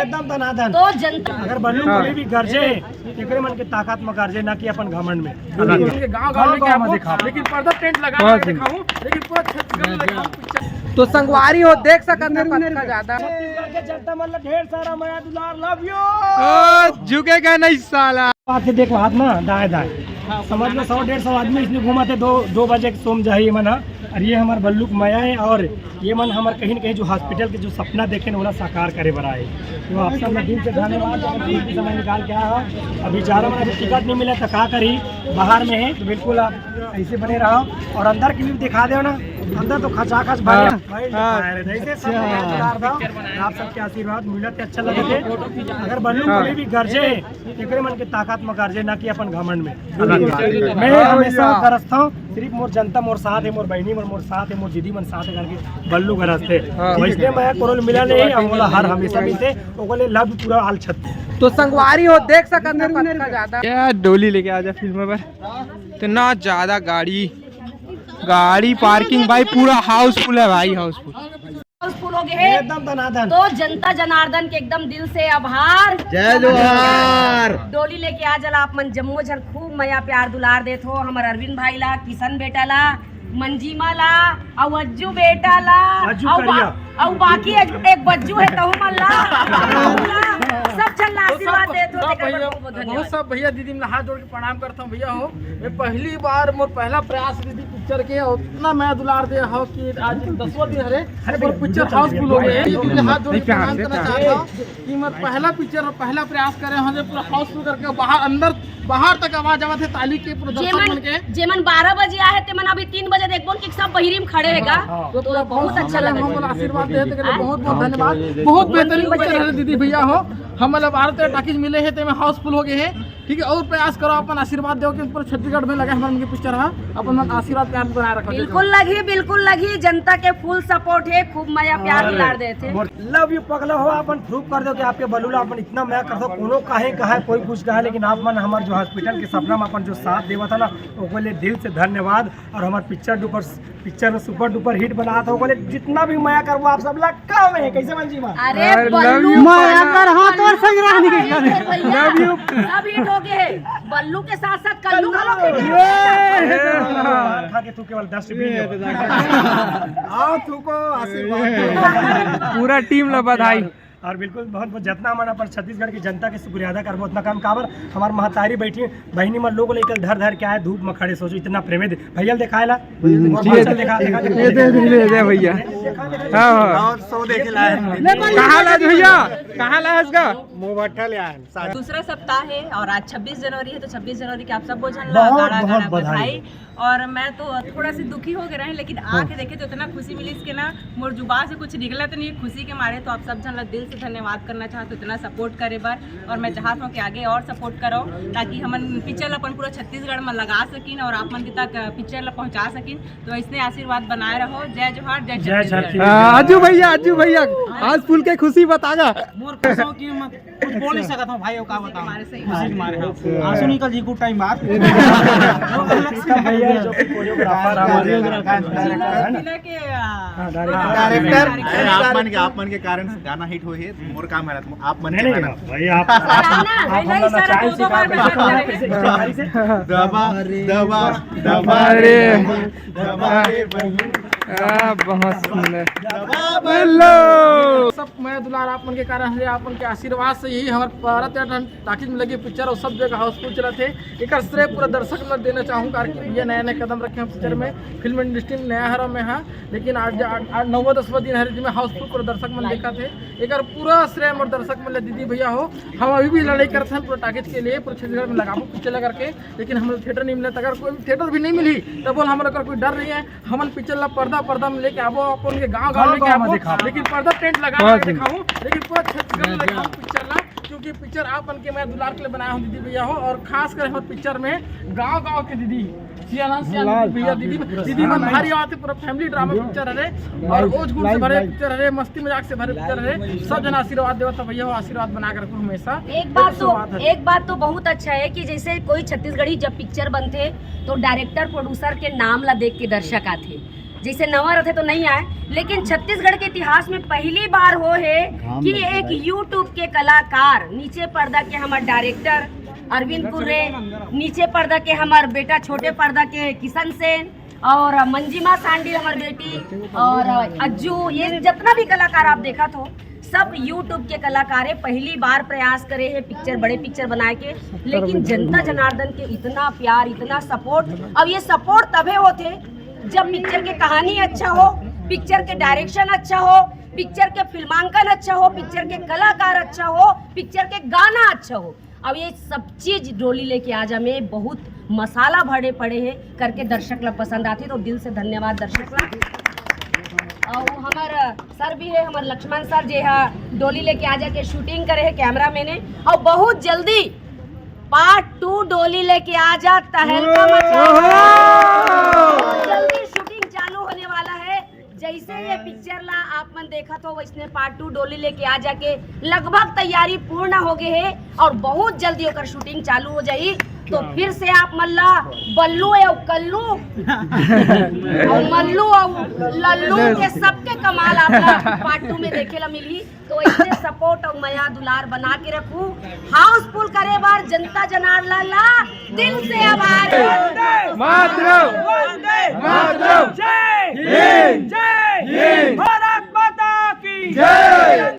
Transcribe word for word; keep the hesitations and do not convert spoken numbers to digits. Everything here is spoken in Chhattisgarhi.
एकदम दनादन। तो जनता अगर बल्लू हाँ। कभी भी गरजे, एकरे मन के ताकत में गरजे, ना कि अपन घमंड में। उनके गांव गांव गांव लेके गांव में आपको, दिखाओ। लेकिन पर्दा टेंट लगा बहुत के सुंदर। दिखाऊं, लेकिन पूरा छत्तीसगढ़ में दिखाऊं पिक्चर। तो संगवारी हो, देख सकत हन कतका ज्यादा। छत्तीसगढ़ के जनता मन ला ढेर सारा मया दुलार, लव यू। ओ, झुकेगा नहीं साला। बात से देखो हाथ में दाएं दाएं, समझ लो सौ डेढ़ सौ आदमी इसमें घूमा थे। दो दो बजे के सोम जाही ये मन ह। और ये हमार बल्लू के मया है और ये मन हमार कहीं ना कहीं जो हॉस्पिटल के जो सपना देखे ना, ओला साकार करे बर आए। तो आप सब ला दिल से धन्यवाद, अगर कीमती समय निकाल के आया हो। अभी बेचारा मन अभी टिकट नहीं मिला तो का करी, बाहर में है, तो बिल्कुल आप ऐसे बने रहो। और अंदर की व्यू दिखा दो ना, अंदर तो खचाखच भरे हाँ। भाई, हाँ। ऐसे सब अच्छा। प्यार दो। आप सबके आशीर्वाद मिलत के अच्छा लगे थे। अगर बल्लू हाँ। कभी भी गरजे, एकरे मन के ताकत में गरजे, ना कि अपन घमंड में। मैं हमेशा गरजता हूँ, सिर्फ मोर जनता मोर साथ है, मोर बहनी मन मोर साथ है, मोर दीदी मन साथ है करके बल्लू गरजते। हाँ। वैसने मैं कोरोल मिला नहीं, हम बोला हर हमेशा मिलते, ओकरे लव पूरा आल छत। तो संगवारी हो, देख सकत हन कतका ज्यादा। क्या डोली लेके आ जा फिल्म पर, इतना ज्यादा गाड़ी, गाड़ी पार्किंग भाई, पूरा हाउसफुल है भाई, हाउसफुल। हाउसफुल हो गए है। एकदम दनादन। तो जनता जनार्दन के एकदम दिल से आभार। जय जोहार। डोली लेके आ जला आप मन जम्मो झन खूब मया प्यार दुलार देत हो। हमर अरविंद भाई ला, किशन बेटा ला, मंजीमा ला, अउ अज्जू बेटा ला, अज्जू अउ बा-, करिया। अउ बाकी एक, एक बज्जू है तहु मन ला। सब झन ला तो सब, आशीर्वाद देत हो, सब तेकर बर भैया, बहुत बहुत बहुत धन्यवाद। सब भैया दीदी मन ला हाथ जोड़ के प्रणाम करता हूँ भैया हो। मैं पहली बार मोर पहला प्रयास दीदी पिक्चर के, और इतना मया दुलार दे हो कि आज दसवां दिन हरे, अरे मोर भैया, पिक्चर हाउसफुल हो गए। ये हाथ जोड़ के प्रणाम करना चाहता हूँ कि मैं पहला पिक्चर और पहला प्रयास करे हो, जो पूरा हाउसफुल करके बाहर, अंदर, बाहर तक आवाज आवत है ताली के, पूरा दर्शक जेमन, मन के। जेमन बारह बजे आए थे, मन अभी तीन बजे देखबो कि सब बहिरी में खड़े हैगा। हाँ, हाँ। तो तो पूरा बहुत बहुत अच्छा लगा। हम लोग आशीर्वाद देते के लिए बहुत बहुत धन्यवाद। बहुत बेहतरीन पिक्चर है दीदी भैया हो। हम मतलब भारत टाकीज मिले हैं, तो हाउसफुल हो गए हैं। ठीक है, और प्रयास करो, अपन आशीर्वाद दो कि पूरे छत्तीसगढ़ में लगे हमारे उनके पिक्चर है, अपन मन आशीर्वाद प्यार बनाए रखो। बिल्कुल लगी, बिल्कुल लगी, जनता के फुल सपोर्ट है, खूब मया प्यार दुलार देते। लव यू पगला हो, अपन प्रूफ कर दो कि आपके बलूला अपन इतना मया कर दो, कोनो काहे कहा कोई कुछ कहा, लेकिन आप मन हमारे जो हॉस्पिटल के सपना में अपन जो साथ देवा था ना, ओके लिए दिल से धन्यवाद। और हमारे पिक्चर डुपर पिक्चर में सुपर डुपर हिट बना था, ओकरे जितना भी मया करबो आप सब ला कम है। कैसे मंजीमा? अरे I love बल्लू you, मया कर, हाँ, तोर संग रहने के अरे भैया, love you। सब हिट हो गए हैं। बल्लू के साथ साथ कल्लू घलो हिट हो गए। ये। खा के तू केवल दस रुपये आओ, तू को आशीर्वाद। पूरा टीम ला बधाई। और बिल्कुल बहुत बहुत जितना मन अपन छत्तीसगढ़ की जनता के शुक्रिया अदा करबो उतना कम। काबर हमार महतारी बैठी बहिनी मन लोग लेकर धर धर के आए, धूप में खड़े, सोचो इतना प्रेम है। भैया दिखाए ला। हम्म, और ठीक है। भाषण दिखा, दिखा, दिखा। ये दे, दे, दे, दे भैया। हाँ, हाँ। और सौ देखे लाए हैं। कहाँ ला भैया? कहाँ ला है इसका? मोबाठा ले आए हैं, साथ। दूसरा सप्ताह है और आज छब्बीस जनवरी है, तो छब्बीस जनवरी के आप सबको झन ला बहुत, गाड़ा, बहुत गाड़ा बधाई। बधाई। और मैं तो थोड़ा सी दुखी हो गए रहे, लेकिन हाँ। आके देखे तो इतना खुशी मिली इसके ना, मोर जुबान से कुछ निकला तो नहीं है खुशी के मारे। तो आप सब झन ला दिल से धन्यवाद करना चाहत हो इतना सपोर्ट करे बर, और मैं चाहत हूँ कि आगे और सपोर्ट करो, ताकि हमन पिक्चर ला अपन पूरा छत्तीसगढ़ में लगा सकिन और आप मन के तक पिक्चर ला पहुँचा सकिन। तो इसने आशीर्वाद बनाए रहो। जय जोहार, जय जय छत्तीसगढ़। छत्तीसगढ़। हाँ, अज्जू भैया, अज्जू भैया, हाउसफुल के खुशी बतागा। मोर खुश हो कि मैं कुछ बोल नहीं सकता हूँ भाई, वो का बताऊँ। हमारे सही खुशी के मारे, हाँ। आंसू निकल जी, गुड टाइम बात। भैया जो कोरियोग्राफर हमारे। जिला, जिला के, आ, हाँ, डायरेक्टर। डायरेक्टर। अरे, आप मन के, आप मन के कारण से गाना हिट होए हे, मोर काम है, आप मन नहीं, के नहीं, मेहनत। भाई, आप, आप, आप नहीं, हम नहीं, लोग सर, चाय दो, दो सिखा बार के मेहनत करेंगे। दबा, दबा, दबा अरे। रे, दबा रे बहिन। आ, बहुत सुंदर। दबा हेलो। सब मया दुलार आप मन के कारण है, आप मन के आशीर्वाद से ही हमारे भारत यात्रा टाकीज में लगी पिक्चर और सब जगह हाउसफुल चलत हे। एकर श्रेय पूरा दर्शक ला देना चाहूँ, कारण कि भैया नया नया कदम रखे हैं पिक्चर में, फिल्म इंडस्ट्री में नया हरा मैं हाँ, लेकिन आज, आज, आज नौवा दसवां दिन हरे जिसमें हाउसफुल पूरा दर्शक मन देखत हे। एकर पूरा श्रेय मोर दर्शक मन ला दीदी भैया हो। हम अभी भी लड़ाई करत हन पूरा टाकीज के लिए, पूरा छत्तीसगढ़ में लगाबो पिक्चर ला करके, लेकिन हम लोग थिएटर नहीं मिलत। अगर कोई थिएटर भी नहीं मिली तब बोल हम लोग का कोई डर नहीं है, हमन पिक्चर ला पर्दा पर्दा में लेके आबो, अपन के गाँव गाँव गाँव लेके गाँव में आबो, दिखाबो। लेकिन पर्दा टेंट लगा हाँ के जी। दिखाऊँ, लेकिन पूरा छत्तीसगढ़ में दिखाऊँ पिक्चर ला। क्योंकि पिक्चर आप मन के मैं दुलार के लिए बनाया हूँ दीदी भैया हो, और खास कर हमारे पिक्चर में गांव गांव के दीदी, सियाना सियाना लाल। दीदी भैया, दीदी, दीदी मन भारी आते, पूरा फैमिली ड्रामा पिक्चर हरे, और ओज गुण से भरे पिक्चर हरे, मस्ती मजाक से भरे पिक्चर हरे। सब जना आशीर्वाद देवत भैया हो, आशीर्वाद बना के रखो हमेशा। एक बात तो, एक बात तो बहुत अच्छा है कि जैसे कोई छत्तीसगढ़ी जब पिक्चर बनते तो डायरेक्टर प्रोड्यूसर के नाम ला देख के दर्शक आते, जैसे नवा रथे तो नहीं आए, लेकिन छत्तीसगढ़ के इतिहास में पहली बार हो है कि एक YouTube के कलाकार, नीचे पर्दा के हमर डायरेक्टर अरविंद कुर्रे, नीचे पर्दा के हमर बेटा, छोटे पर्दा के किशन सेन और मंजिमा सांडिल हमर बेटी और अज्जू, ये जितना भी कलाकार आप देखत हो, सब YouTube के कलाकार है। पहली बार प्रयास करे है पिक्चर, बड़े पिक्चर बनाए के, लेकिन जनता जनार्दन के इतना प्यार, इतना सपोर्ट। अब ये सपोर्ट तभे होथे जब पिक्चर के कहानी अच्छा हो, पिक्चर के डायरेक्शन अच्छा हो, पिक्चर के फिल्मांकन अच्छा हो, पिक्चर के कलाकार अच्छा हो, पिक्चर के गाना अच्छा हो। अब ये सब चीज डोली लेके आ जा में बहुत मसाला भरे पड़े है करके दर्शक ला पसंद आथे, तो दिल से धन्यवाद दर्शक ला। और हमर सर भी है, हमर लक्ष्मण सर, जे हा डोली लेके आ जा के शूटिंग करे है, कैमरा मैन है। और बहुत जल्दी पार्ट टू डोली लेके आ जा, तहलका मचा। बहुत जल्दी शूटिंग चालू होने वाला है। जैसे ये पिक्चर ला आप मन देखत हो, वैसने पार्ट टू डोली लेके आ जा के लगभग तैयारी पूर्ण हो गए है और बहुत जल्दी ओकर शूटिंग चालू हो जाही। तो फिर से आप मन ला बल्लू अउ कल्लू और मल्लू और लल्लू के सबके कमाल आप ला पार्ट टू में देखे ला मिलही। तो ऐसे सपोर्ट और मया दुलार बना के रखू। हाउसफुल करे बार जनता जनार्दन ला दिल से आभार। वंदे मातरम। वंदे मातरम। जय हिंद। जय हिंद। भारत माता की जय।